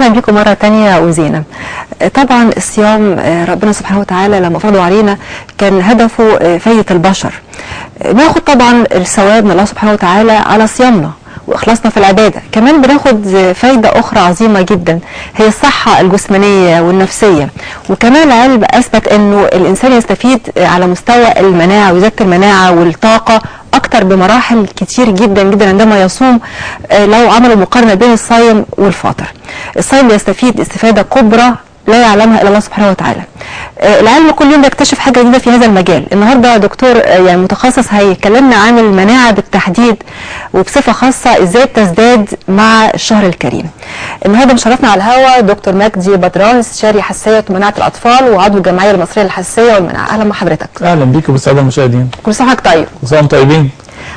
اهلا بكم مرة تانية وزينه. طبعا الصيام ربنا سبحانه وتعالى لما فرضه علينا كان هدفه فايده البشر. بناخد طبعا الثواب من الله سبحانه وتعالى على صيامنا واخلاصنا في العبادة، كمان بناخد فايده اخرى عظيمة جدا هي الصحة الجسمانية والنفسية، وكمان العلم اثبت انه الانسان يستفيد على مستوى المناعة وزيادة المناعة والطاقة اكتر بمراحل كتير جدا جدا عندما يصوم، لو عملوا مقارنة بين الصايم والفاطر. الصايم بيستفيد استفاده كبرى لا يعلمها الا الله سبحانه وتعالى. العلم كل يوم بيكتشف حاجة جديدة في هذا المجال. النهارده دكتور يعني متخصص هيكلمنا عن المناعة بالتحديد وبصفه خاصة ازاي بتزداد مع الشهر الكريم. النهارده مشرفنا على الهواء دكتور مجدي بدران، استشاري حساسية ومناعه الاطفال وعضو الجمعية المصرية للحساسيه والمناعة. اهلا بحضرتك. اهلا بيكم وبالساده المشاهدين. كل سنة وحضرتك طيب. كل سنة وانتم طيبين.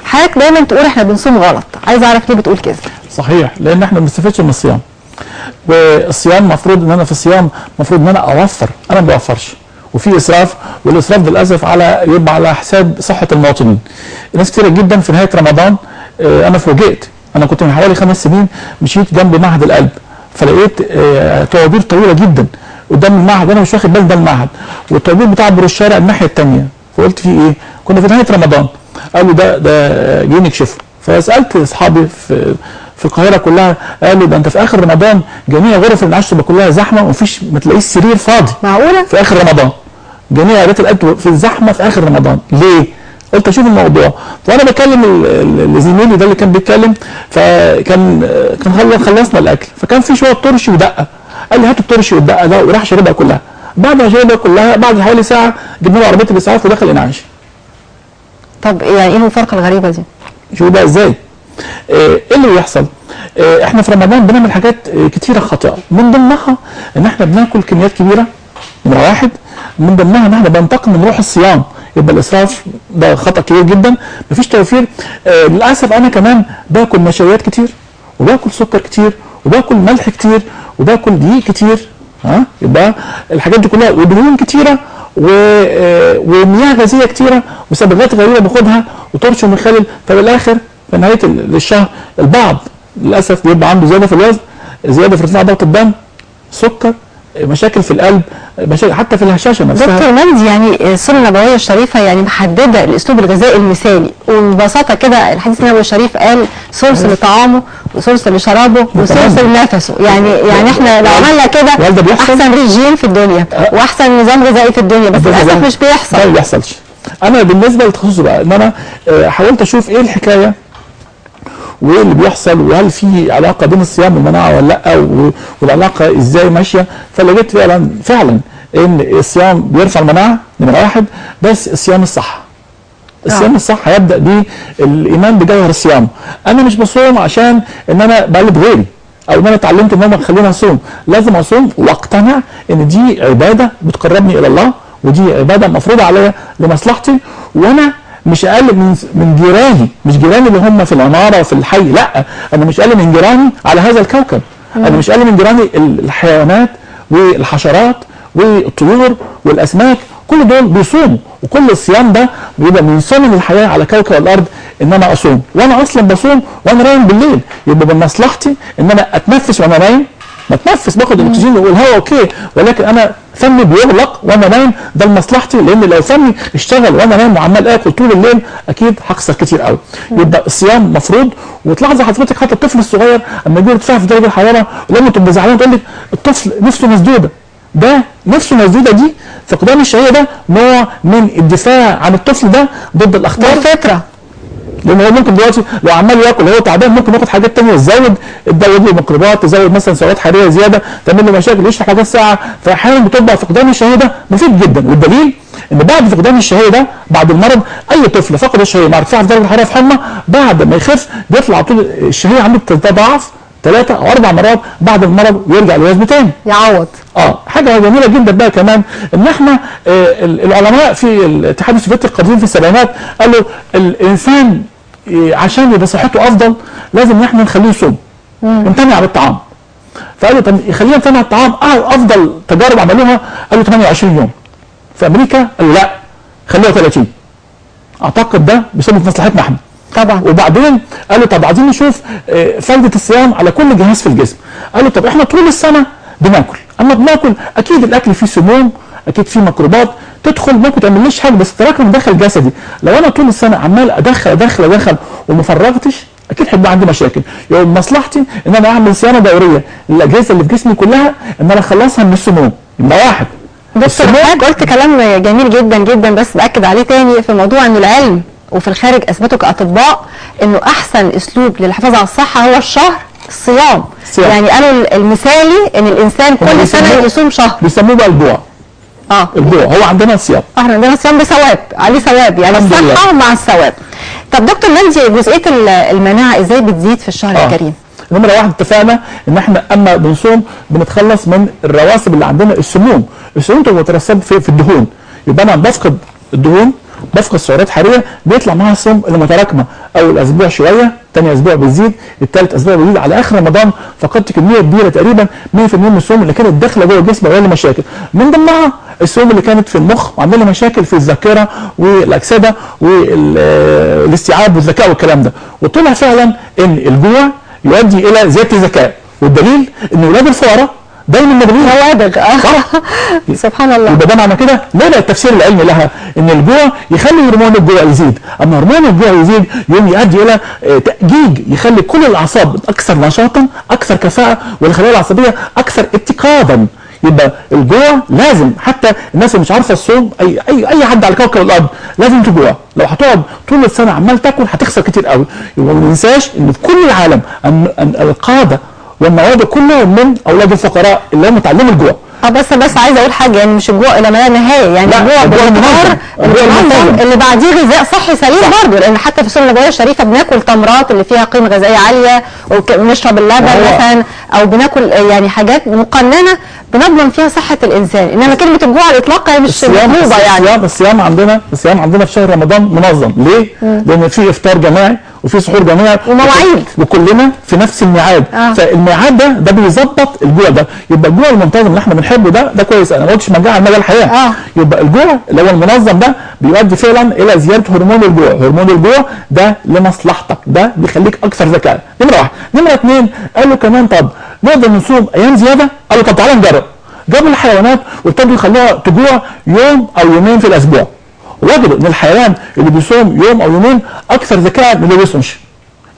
حضرتك دايما تقول احنا بنصوم غلط، عايز اعرف ليه بتقول كده؟ صحيح، لان احنا ما بنستفدش من الصيام. والصيام المفروض ان انا في الصيام المفروض ان انا اوفر، انا ما بوفرش، وفي اسراف، والاسراف للاسف على يبقى على حساب صحة المواطنين. ناس كتيرة جدا في نهاية رمضان، انا فوجئت، انا كنت من حوالي 5 سنين مشيت جنب معهد القلب، فلقيت طوابير طويلة جدا قدام المعهد، وانا مش واخد بالي ده المعهد، والطوابير بتعبر الشارع الناحية الثانية، فقلت في ايه؟ كنا في نهاية رمضان، قالوا ده جايين يكشفوا. فسالت اصحابي في القاهرة كلها، قالوا ده انت في اخر رمضان جميع غرف الانعاش تبقى كلها زحمة ومفيش، ما تلاقيش سرير فاضي. معقولة؟ في اخر رمضان جميع عيادات القلب في الزحمة في اخر رمضان، ليه؟ قلت اشوف الموضوع، فانا بكلم زميلي ده اللي كان بيتكلم، فكان كان خلصنا الاكل، فكان في شوية طرشي ودقة، قال لي هات الطرشي والدقه ده، وراح شربها كلها. بعد ما شربها كلها بعد حوالي ساعة جبنا له عربية الاسعاف ودخل الانعاش. طب يعني ايه المفارقة الغريبة دي؟ شوف بقى ازاي؟ ايه اللي بيحصل؟ احنا في رمضان بنعمل حاجات كتيرة خاطئه، من ضمنها ان احنا بناكل كميات كبيرة، نمره واحد، من ضمنها ان احنا بننتقم من روح الصيام، يبقى الاسراف ده خطا كبير جدا، مفيش توفير. للاسف انا كمان باكل نشويات كتير، وباكل سكر كتير، وباكل ملح كتير، وباكل دقيق كتير، ها؟ يبقى الحاجات دي كلها، ودهون كتيرة، ومياه غازية كتيرة، وصبغات غريبة باخدها، وطرش ومخلل، فبالاخر في نهاية الشهر البعض للاسف بيبقى عنده زيادة في الوزن، زيادة في ارتفاع ضغط الدم، سكر، مشاكل في القلب، مشاكل حتى في الهشاشه نفسها. دكتور مجدي، يعني السنة النبوية الشريفة يعني محددة الاسلوب الغذائي المثالي، وببساطة كده الحديث النبوي الشريف قال ثلث لطعامه وثلث لشرابه وثلث لنفسه، يعني احنا لو عملنا كده احسن رجيم في الدنيا واحسن نظام غذائي في الدنيا، بس للاسف مش بيحصل. ده ما بيحصلش. انا بالنسبة لتخصصي بقى ان انا حاولت اشوف ايه الحكاية وايه اللي بيحصل، وهل في علاقة بين الصيام والمناعة ولا لا، والعلاقة ازاي ماشية. فلقيت فعلا فعلا ان الصيام بيرفع المناعة نمره واحد، بس الصيام الصح. الصيام الصح هيبدا بالايمان بجوهر الصيام. انا مش بصوم عشان ان انا بقلد غيري او ان انا اتعلمت ان هم خلوني اصوم، لازم اصوم واقتنع ان دي عباده بتقربني الى الله، ودي عباده مفروضة عليا لمصلحتي، وانا مش اقل من جيراني، مش جيراني اللي هم في العمارة وفي الحي، لا، انا مش اقل من جيراني على هذا الكوكب، انا مش اقل من جيراني الحيوانات والحشرات والطيور والاسماك، كل دول بيصوموا، وكل الصيام ده بيبقى من سنن الحياة على كوكب الارض ان انا اصوم، وانا اصلا بصوم وانا نايم بالليل، يبقى من مصلحتي ان انا اتنفس وانا نايم، بتنفس باخد الاكسجين والهواء okay، ولكن انا فمي بيغلق وانا نايم، ده لمصلحتي، لان لو فمي اشتغل وانا نايم وعمال اكل طول الليل اكيد هخسر كتير قوي. يبقى الصيام مفروض. وتلاحظ حضرتك حتى الطفل الصغير اما يجي ارتفاع في درجه الحرارة ولما تبقى زعلانة تقول لك الطفل نفسه مسدودة، ده نفسه مسدودة دي فقدان الشهية ده نوع من الدفاع عن الطفل ده ضد الاخطار. ده فطره، لان هو ممكن دلوقتي لو عمال ياكل وهو تعبان ممكن ياخد حاجات ثانية تزود له ميكروبات، تزود مثلا سعرات حرارية زيادة، تعمل له مشاكل، يشرب حاجات ساقعه، فاحيانا بتبقى فقدان الشهية ده مفيد جدا. والدليل ان بعد فقدان الشهية ده بعد المرض اي طفل فقد الشهية مع ارتفاع في درجه الحرارة في حمى، بعد ما يخف بيطلع طول الشهية عنده بتتضاعف 3 أو 4 مرات بعد المرض ويرجع لوزنه تاني. يعوض. حاجة جميلة جدا بقى كمان ان احنا العلماء في الاتحاد السوفيتي القديم في السبعينات قالوا الانسان عشان يبقى صحته افضل لازم ان احنا نخليه يصوم. يمتنع عن الطعام. فقالوا طب يخليه يمتنع عن الطعام، افضل تجارب عملوها قالوا 28 يوم. في امريكا قالوا لا خليها 30. اعتقد ده بسبب مصلحتنا احنا. طبعا. وبعدين قالوا طب عايزين نشوف فائدة الصيام على كل جهاز في الجسم. قالوا طب احنا طول السنة بناكل، اما بناكل اكيد الاكل فيه سموم، اكيد فيه ميكروبات تدخل ممكن تعمليش حاجة بس تراكم داخل جسدي. لو انا طول السنة عمال ادخل ادخل ادخل وما فرغتش اكيد هيبقى عندي مشاكل. يبقى مصلحتي ان انا اعمل صيانة دورية للاجهزة اللي في جسمي كلها، ان انا اخلصها من السموم. يبقى واحد. دكتور حضرتك قلت كلام جميل جدا جدا، بس باكد عليه تاني في موضوع انه العلم وفي الخارج اثبتوا كاطباء انه احسن اسلوب للحفاظ على الصحة هو الشهر الصيام. يعني قالوا المثالي ان الانسان كل سنة يصوم شهر. بيسموه بقى الجوع. الجوع هو عندنا الصيام. احنا عندنا الصيام بثواب، عليه ثواب، يعني الصحة مع الثواب. طب دكتور مجدي، جزئية المناعة ازاي بتزيد في الشهر الكريم؟ نمره واحد، اتفقنا ان احنا اما بنصوم بنتخلص من الرواسب اللي عندنا، السموم. السموم تبقى مترسبه في الدهون، يبقى انا بفقد الدهون، بفقد سعرات حرارية، بيطلع معاها السم اللي متراكمه. اول اسبوع شوية، ثاني اسبوع بتزيد، الثالث اسبوع بيزيد، على اخر رمضان فقدت كمية كبيرة تقريبا 100% من السم اللي كانت داخله جوه الجسم وعامله لي مشاكل، من ضمنها السموم اللي كانت في المخ وعامله لي مشاكل في الذاكرة والاكسده والاستيعاب والذكاء والكلام ده. وطلع فعلا ان الجوع يؤدي الى زيادة الذكاء، والدليل ان اولاد الفقراء دايما مجنون نوابغ. سبحان الله. يبقى ده معنى كده لا التفسير العلمي لها ان الجوع يخلي هرمون الجوع يزيد، اما هرمون الجوع يزيد يوم يؤدي الى تأجيج، يخلي كل الاعصاب اكثر نشاطا، اكثر كفاءة، والخلايا العصبية اكثر اتقادا. يبقى الجوع لازم، حتى الناس اللي مش عارفه الصوم، اي اي اي حد على كوكب الارض لازم تجوع. لو هتقعد طول السنة عمال تاكل هتخسر كتير قوي. يبقى ما ننساش ان في كل العالم ان القادة والنوابغ كلهم من اولاد الفقراء اللي هم اتعلموا الجوع. بس عايزه اقول حاجة، يعني مش الجوع الى ما لا نهاية، يعني الجوع بالمقدار المنظم اللي بعديه غذاء صحي سليم برضه، لان حتى في السنة النبوية الشريفة بناكل تمرات اللي فيها قيمة غذائية عالية، وبنشرب اللبن مثلا، او بناكل يعني حاجات مقننه بنضمن فيها صحة الانسان. انما كلمة الجوع على الاطلاق هي مش مطلوبه. يعني الصيام عندنا في شهر رمضان منظم. ليه؟ لان في افطار جماعي وفي سحور جماعي ومواعيد، وكلنا في نفس الميعاد. فالميعاد ده بيظبط الجوع ده. يبقى الجوع المنتظم اللي احنا بنحبه ده كويس، انا ما قلتش مجاعة على مدى الحياة. يبقى الجوع اللي هو المنظم ده بيؤدي فعلا الى زيادة هرمون الجوع. هرمون الجوع ده لمصلحتك، ده بيخليك اكثر ذكاء. نمره واحد. نمره اثنين، قالوا كمان طب نقدر نصوم ايام زيادة؟ قالوا طب تعالى نجرب. جابوا الحيوانات وابتدوا يخلوها تجوع يوم او يومين في الاسبوع. وجدوا ان الحيوان اللي بيصوم يوم او يومين اكثر ذكاء من اللي ما بيصومش.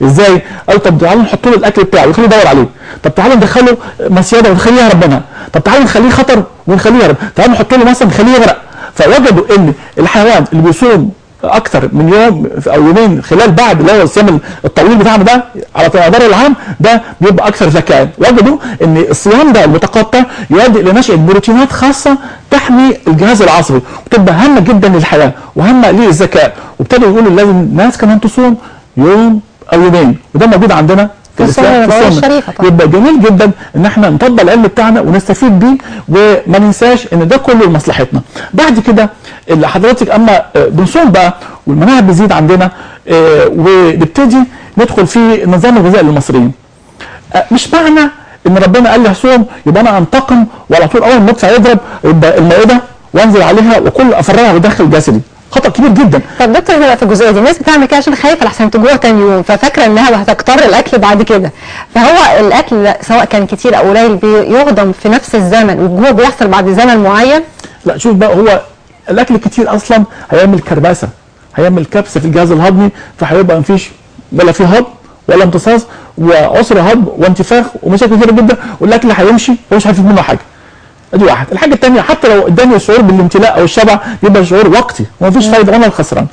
ازاي؟ قالوا طب تعالوا نحط له الاكل بتاعه ونخليه يدور عليه، طب تعالوا ندخله مصيده ونخليه يهرب منها، طب تعالوا نخليه خطر ونخليه يهرب، تعالوا نحط له مثلا نخليه يغرق. فوجدوا ان الحيوان اللي بيصوم اكثر من يوم او يومين خلال بعد اللي هو الصيام الطويل بتاعنا ده على مدار العام ده بيبقى اكثر ذكاء. وجدوا ان الصيام ده المتقطع يؤدي الى نشأة بروتينات خاصة تحمي الجهاز العصبي، وتبقى هامة جدا للحياة وهامه للذكاء. وابتدوا يقولوا لازم الناس كمان تصوم يوم او يومين، وده موجود عندنا في الاسلام في السنة. يبقى جميل جدا ان احنا نطبق العلم بتاعنا ونستفيد بيه، وما ننساش ان ده كله لمصلحتنا. بعد كده اللي حضرتك اما بنصوم بقى والمناعة بتزيد عندنا، ونبتدي ندخل في النظام الغذائي للمصريين. مش معنى ان ربنا قال لي هصوم يبقى انا انتقم وعلى طول اول ما ادفع يضرب يبقى المائدة وانزل عليها وكل افرغها وداخل جسدي. خطأ كبير جدا. طب دكتور، هنا في الجزئية دي الناس بتعمل كده عشان خايفة لحسن تجوع تاني يوم، ففاكره انها هتكتر الاكل بعد كده. فهو الاكل سواء كان كتير او قليل بيهضم في نفس الزمن، والجوع بيحصل بعد زمن معين؟ لا، شوف بقى، هو الاكل الكتير اصلا هيعمل كربسه، هيعمل كبسة في الجهاز الهضمي، فهيبقى مفيش ولا في هضم ولا امتصاص وعسر هضم وانتفاخ ومشاكل كتيرة جدا، والاكل هيمشي ومش هيفيد منه حاجة. ادي واحد. الحاجة الثانية، حتى لو اداني شعور بالامتلاء او الشبع بيبقى شعور وقتي ومفيش فايده وانا الخسران.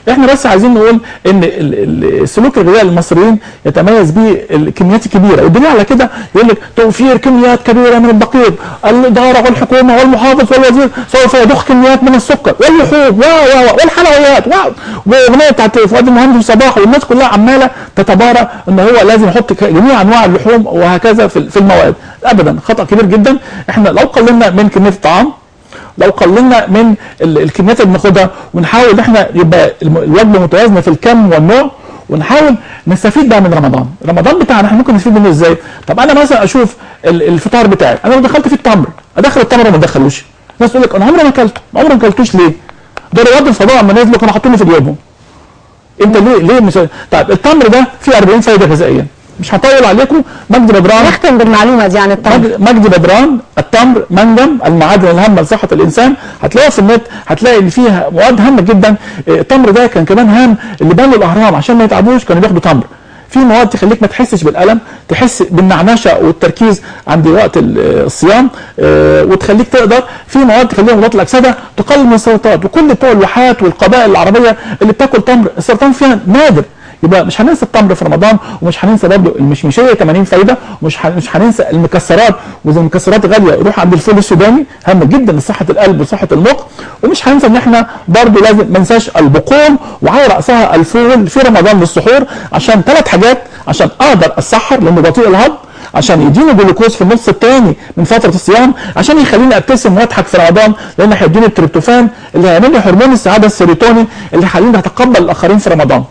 احنا بس عايزين نقول ان السلوك الغذائي للمصريين يتميز به الكميات الكبيرة، والدليل على كده يقول لك توفير كميات كبيرة من الدقيق، الادارة والحكومة والمحافظ والوزير سوف يضخ كميات من السكر واللحوم والحلويات واغنيه بتاعت فؤاد المهندس صباح، والناس كلها عماله تتبارى ان هو لازم يحط جميع انواع اللحوم وهكذا في المواد. ابدا، خطا كبير جدا. احنا لو قللنا من كمية الطعام، لو قللنا من الكميات اللي بناخدها، ونحاول ان احنا يبقى الوجبة متوازنة في الكم والنوع، ونحاول نستفيد بقى من رمضان. رمضان بتاعنا احنا ممكن نستفيد منه ازاي؟ طب انا مثلا اشوف الفطار بتاعي، انا لو دخلت فيه التمر، ادخل التمر ولا ما ادخلوش؟ الناس تقول لك انا عمري ما اكلته، عمري ما اكلتوش ليه؟ ده رواد الفضاء اما نزلوا كانوا حاطينه في جيوبهم. انت ليه مش... طيب التمر ده فيه 40 فايده غذائية، مش هطول عليكم. مجدي بدران، نختم بالمعلومه دي عن التمر. مجدي بدران، التمر منجم المعادن الهامة لصحة الانسان، هتلاقيها في النت، هتلاقي ان فيها مواد هامة جدا. التمر ده كان كمان هام اللي بنوا الاهرام عشان ما يتعبوش كانوا بياخدوا تمر. في مواد تخليك ما تحسش بالالم، تحس بالنعنشه والتركيز عند وقت الصيام، وتخليك تقدر. في مواد تخليهم مضادات الاكسدة، تقلل من السرطانات، وكل بتوع الواحات والقبائل العربية اللي بتاكل تمر السرطان فيها نادر. يبقى مش هننسى التمر في رمضان، ومش هننسى برضه المشمشيه 80 فايده، ومش مش هننسى المكسرات، واذا المكسرات غالية روح عند الفول السوداني، هام جدا لصحة القلب وصحة المخ. ومش هننسى ان احنا برضه لازم ما ننساش البقول، وعلى راسها الفول في رمضان للسحور، عشان 3 حاجات: عشان اقدر اتسحر لانه بطيء الهضم، عشان يديني جلوكوز في النص الثاني من فترة الصيام، عشان يخليني ابتسم واضحك في رمضان، لان هيديني التريبتوفان اللي هيعمل لي هرمون السعادة السيروتوني اللي هيخليني اتقبل الاخرين في رمضان.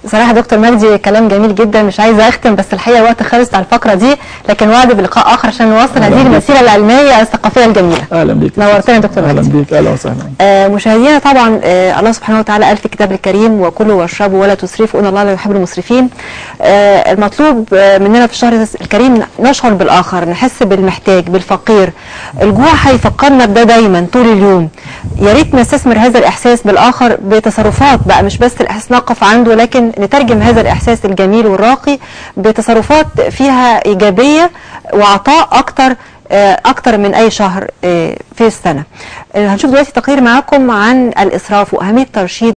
بصراحة دكتور مجدي كلام جميل جدا، مش عايزه اختم بس الحقيقة وقت خلص على الفقرة دي، لكن وعد بلقاء اخر عشان نواصل هذه المسيرة العلمية الثقافية الجميلة. اهلا بيك، نورتنا يا دكتور مجدي. اهلا بيك، اهلا وسهلا. مشاهدينا طبعا الله سبحانه وتعالى قال في الكتاب الكريم: وكلوا واشربوا ولا تسرفوا ان الله لا يحب المسرفين. المطلوب مننا في الشهر الكريم نشعر بالاخر، نحس بالمحتاج، بالفقير. الجوع هيفكرنا بده دايما طول اليوم. يا ريت نستثمر هذا الاحساس بالاخر بتصرفات بقى، مش بس الاحساس نقف عنده، لكن نترجم هذا الإحساس الجميل والراقي بتصرفات فيها إيجابية وعطاء أكتر من أي شهر في السنة. هنشوف دلوقتي تقرير معاكم عن الإسراف وأهمية ترشيد